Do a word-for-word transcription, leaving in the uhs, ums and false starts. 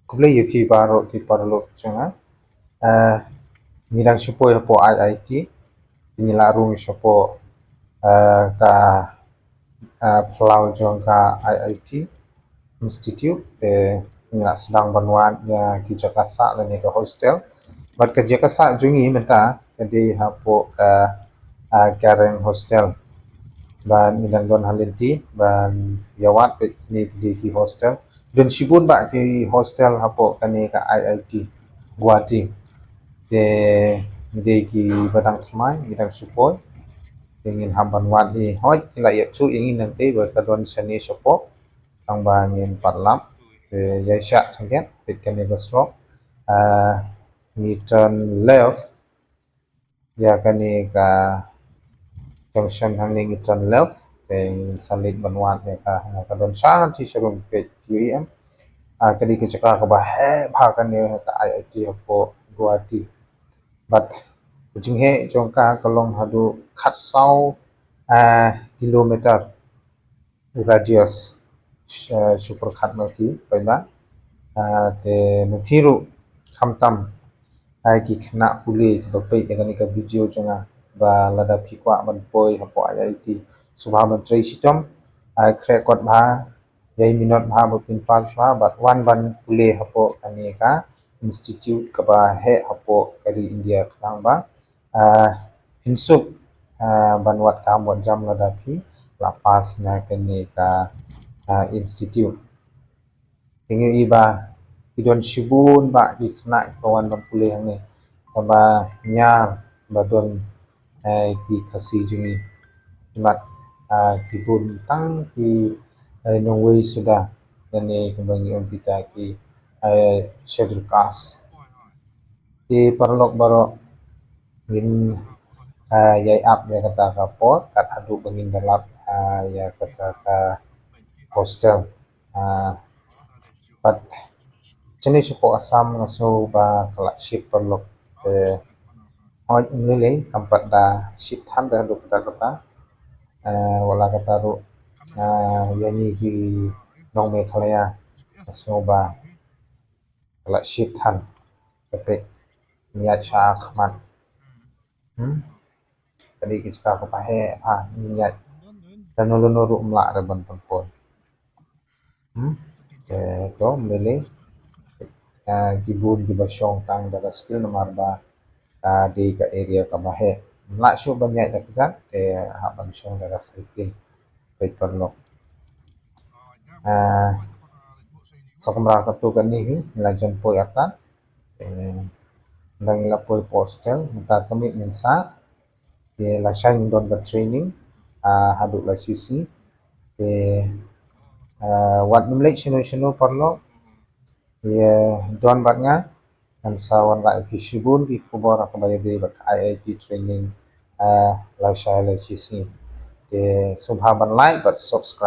Khublei ïa phi baroh ki paralok jong nga. Eh, ngi dang shu poi hapoh I I T. Ngi la rung sha hapoh, eh, ka, eh, phyllaw jong ka I I T Institute. Te ngi la sdang ban wad ïa ki jaka sah lane ka hostel. Bad ka jaka sah jong ngi mynta ka dei hapoh ka, eh, Karen Hostel. Bad ngi dang don ha lynti ban ïa wad bad kine ki dei ki hostel. Don shibun bah ki hostel hapoh kane ka I I T Guwahati. Te ngi dei kiba dang thymmai, ngi dang shu poi. Te ngin hap ban wad hi. Hooid, ki la ïathuh ïa ngi nangtei ba ka don shane shapoh. Tang ba ngin pat lap. Te ïaishah khyndiat, peit kane ka surok. Ah, ngi turn left. Ïa kane ka junction hangne ngi turn left. Te ngin sa leit ban wad ïa ka, ka don sha shatei sharum, peit U E M. Ah, ka dei ka jaka kaba heh bha kane ka I I T hapoh Guwahati. Bad ka jingheh jong ka ka long haduh khatsaw, ah, kilometer radius, eh, shu pyrkhat ma phi paidbah. Ah, te ma phi ruh khamtam, eh, ki khynnah pule kiba peit ïa kane ka video jong nga, ba lada phi kwah ban poi hapoh I I T, sngewbha ban trei shitom, eh, khreh kot bha, ïai minot bha ba phin pass bha bad wan ban pule hapoh kane ka institute kaba heh hapoh ka ri India, khnang ba ah, phin suk, ah, ban wad kam wad jam lada phi la pass na kane ka, ah, institute. Te ngi ïohi ba ki don shibun bah ki khynnah kiba wan ban pule hangne, kaba ñiar ba don, eh, ki Khasi jong ngi. Mat, ah, ki bun tang ki, eh, nongwei suda, lane kumba ngi ong kita ki, eh, schedule caste. Te paralok baroh, ngin, ah, ïai ap ïa kata ka por kat haduh ba ngin da lap, ah, ïa kata ka hostel. Ah, pat shane shapoh Assam nga sngew ba ka la shit paralok. Te hooid, ym lei lei, kam pat da shit than da haduh katta katta. Ah, wat la katta ruh, ah, ïa ngi ki nong Meghalaya nga sngew ba ka la shit than. Te peit, ngi ïaid sha khmat. Hmm? Ka dei ka jaka kaba heh, ah, ngi ïaid. Lano lano ruh ym lah re ban pynpoi. Hmm? Te to, ym lei lei. Ah, ki bun kiba shong tang da ka skill namar ba ka dei ka area kaba heh. Ym lah shuh ban ïaid da ka jaka, te hap ban shong da ka skill. Peit paralok. Ah, sa kumba katto katne hi, ngi la jan poi artat. Eh, ngi la poi hostel, mynta ka miet ngin sah. Te lashai ngin don ka training, ah, haduh lai shisngi. Te, ah, wat nym leit shano shano paralok. Ïa don bad nga, ngan sa wanrah ïa phi shibun ki khubor ha kaba ïadei bad ka I I T training, ah, lashai lai shisngi. Te sngewbha ban like bad subscribe.